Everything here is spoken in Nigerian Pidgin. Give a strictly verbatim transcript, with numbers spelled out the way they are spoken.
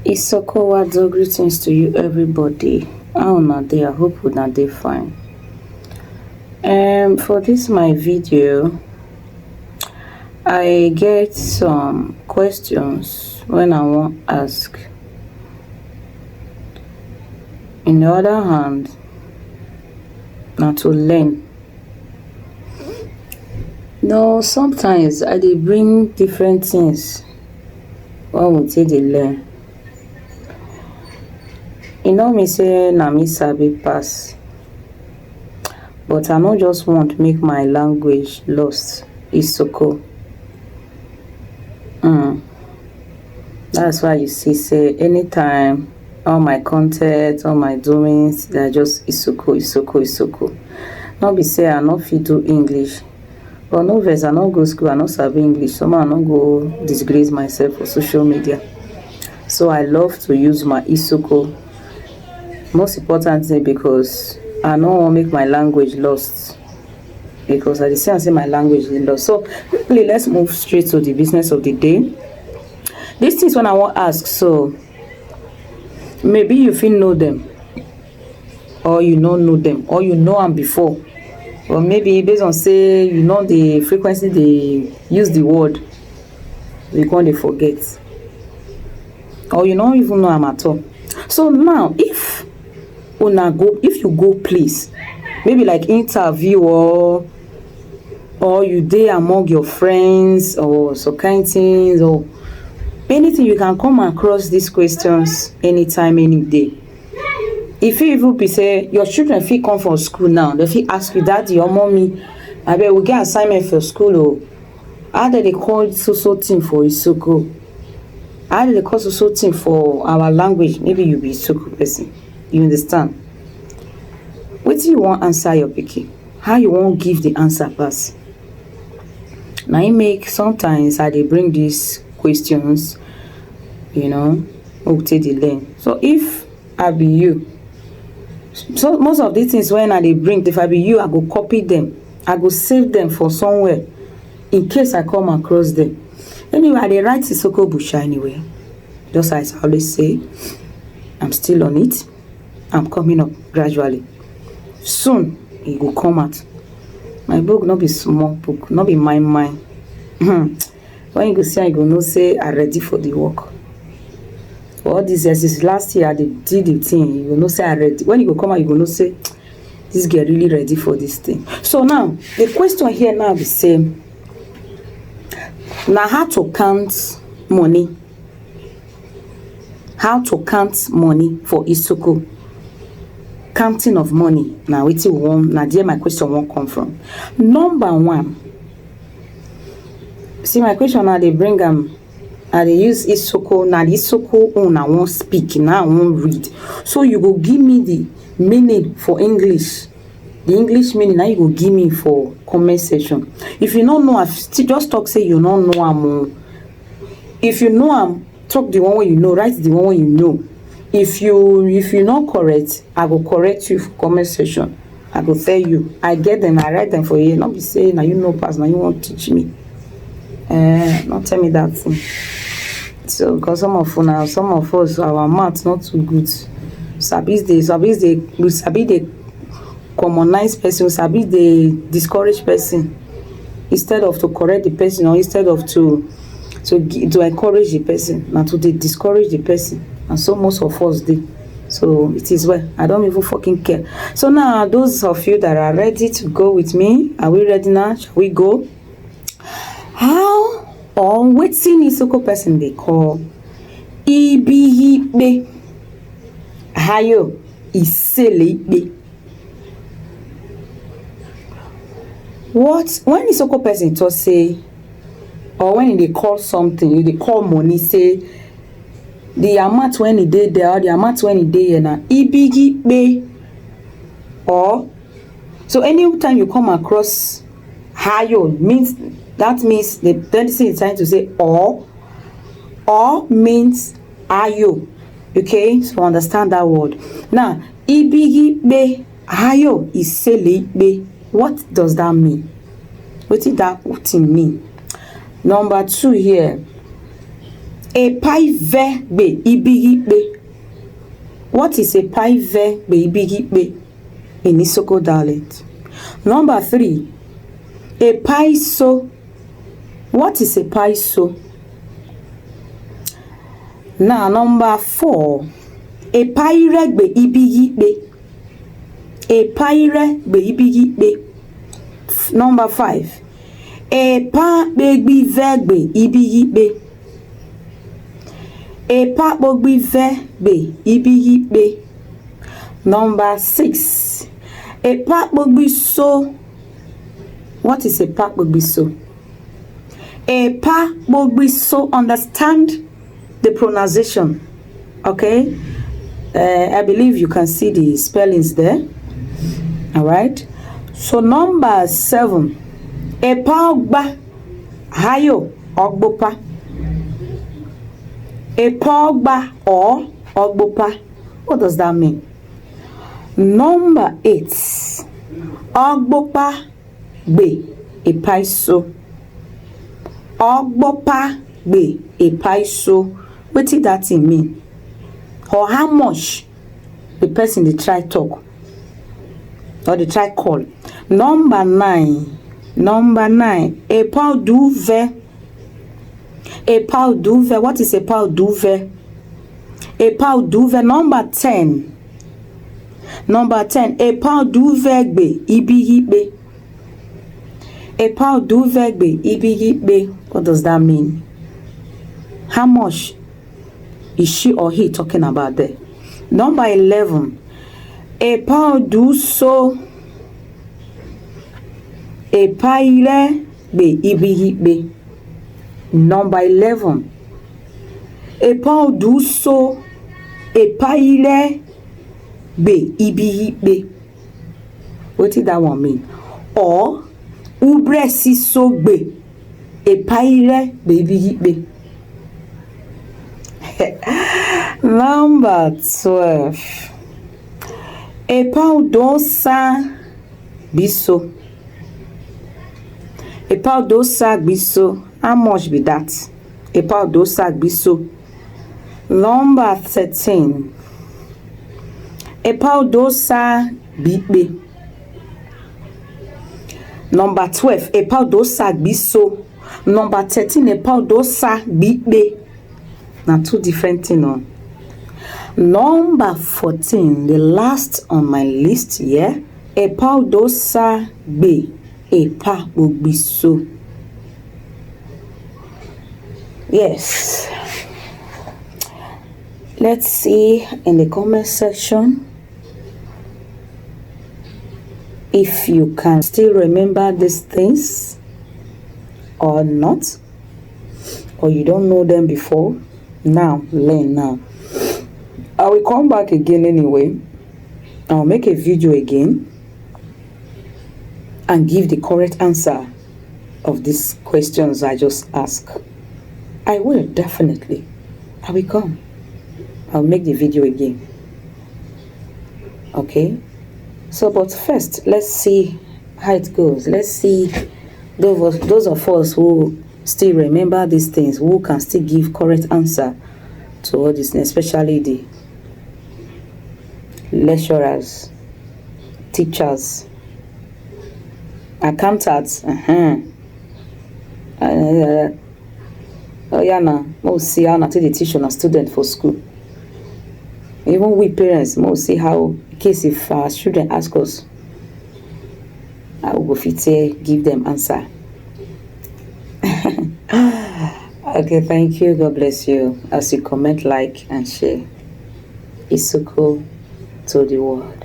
Isoko Wado, greetings to you everybody. How una dey? I hope una dey fine. Um, for this my video, I get some questions when I wan ask. In the other hand, na to learn. No, sometimes I dey bring different things when we take dey learn. E no mean say na me sabi pass, but I no just want make my language lost. Isoko. Mm. That's why you see say anytime all my content, all my doings, they are just Isoko, Isoko, Isoko. No be say I no fit do English, but no vex, I no go school, I no sabi English, so I no go disgrace myself for social media. So I love to use my Isoko. Most important thing, because I no wan make my language lost, because I dey see am say my language dey lost. So quickly, let's move straight to the business of the day. These things when I wan ask, so maybe you fit know them, or you no know them, or you know am before, or maybe based on say you know the frequency they use the word, you come dey forget, or you no even know am at all. So now, if una go, if you go place, maybe like interview, or or you dey among your friends, or some kind things, or anything, you can come across these questions anytime, any day. E fit even be say your children fit come from school now, they fit ask you, "Daddy or mommy, abeg, we get assignment for school o. How dem dey call so so thing for Isoko? How dem dey call so so thing for our language?" Maybe you be Isoko person. You understand? Wetin you wan answer your pikin? How you wan give the answer pass? Na im make sometimes I dey bring these questions, you know, make we take dey learn. So if I be you, so most of these things when I dey bring, if I be you, I go copy them, I go save them for somewhere in case I come across them. Anyway, I dey write Isoko Busha anyway. Just as I always say, I'm still on it. I'm coming up gradually. Soon, e go come out. My book no be small book, no be mine mine. When you go see am, you go know say I ready for the work. For all these years, since last year I dey do the thing, you go know say I ready. When you go come out, you go know say this girl really ready for this thing. So now, the question here now be say, na how to count money? How to count money for Isoko? Counting of money, na wetin we wan, na there my question wan come from. Number one, see, my question, I dey bring am, I dey use Isoko, na the Isoko own I wan speak, na I wan read. So you go give me the meaning for English, the English meaning, na you go give me for comment section. If you no know am, still just talk say you no know am o. If you know am, talk the one wey you know, write the one wey you know. If you, if you no correct, I go correct you for comment section. I go tell you. I get them, I write them for you. No be say na you know pass, na you wan teach me. Eh, no tell me that thing. So, because some of una, some of us, our mouth not too good. Sabi dey, sabi dey, we sabi dey commonize person, sabi dey discourage person, instead of to correct the person, or instead of to to gi- to encourage the person, na to dey discourage the person. And so most of us dey. So it is well. I don't even fucking care. So now, those of you that are ready to go with me, are we ready now? Shall we go? How or wetin Isoko person dey call ibiyikpe? Hayo, isele ikpe. What, when Isoko person talk say, or when e dey call something, e dey call money, say the amount when e dey there or the amount when e dey here na ibiyikpe, or so anytime you come across hayo, means, that means the person is trying to say or, or means ayo. Okay, so understand that word. Now, ibiyikpe, ayo, isele ikpe. What does that mean? Wetin that thing mean? Number two here, Epa ive gbe ibighi ikpe. What is epa ive gbe ibighi ikpe in Isoko dialect? Number three, epa iso. What is epa iso? Now, number four, epa ire gbe ibighi ikpe. Epa ire gbe ibighi ikpe. Number five, epa kpogbive gbe ibighi ikpe. Epa kpogbive gbe ibighi ikpe. Number six, epa kpogbiso. What is epa kpogbiso? Epa kpogbiso. Understand the pronunciation. Okay? Uh, I believe you can see the spellings there. All right. So number seven, epa ogba hayo ogbopa. Epa ogba or ogbopa. What does that mean? Number eight, ogbopa gbe epa iso. Ogbopa gbe epa iso. Wetin that thing mean? Or how much the person dey try talk or dey try call? Number nine. Number nine, epa oduve. Epa oduve. What is epa oduve? Epa oduve. Number ten. Number ten, epa oduve gbe ibighi ikpe. Epa oduve gbe ibighi ikpe. What does that mean? How much is she or he talking about there? Number eleven, epa oduso epa ire gbe ibighi ikpe. Number eleven, epa oduso epa ire gbe ibighi ikpe. Wetin that one mean? Or ubre siso gbe epa ire gbe ibighi ikpe. Number twelve, epa oduso gbiso. Epa oduso gbiso. How much be that? Epa oduso gbiso. Number thirteen, epa oduso gbe ikpe. Number twelve, epa oduso gbiso. Number thirteen, epa oduso gbe ikpe. Na two different thing o. Number fourteen, the last on my list here, epa oduso gbe epa kpogbiso. Yes. Let's see in the comment section if you can still remember these things or not, or you don't know them before. Now, learn now. I will come back again anyway. I'll make a video again and give the correct answer of these questions I just asked. I will definitely. I will come. I'll make the video again. Okay? So, but first, let's see how it goes. Let's see those of, those of us who still remember these things, who can still give correct answer to all this, especially the lecturers, teachers, accountants. Uh-huh. Uh, oh yeah, now we'll see how not the teacher and student for school. Even we parents, we'll see how, in case if our children ask us, how we go fit take give them answer. Okay, thank you. God bless you as you comment, like, and share. Isoko to the world.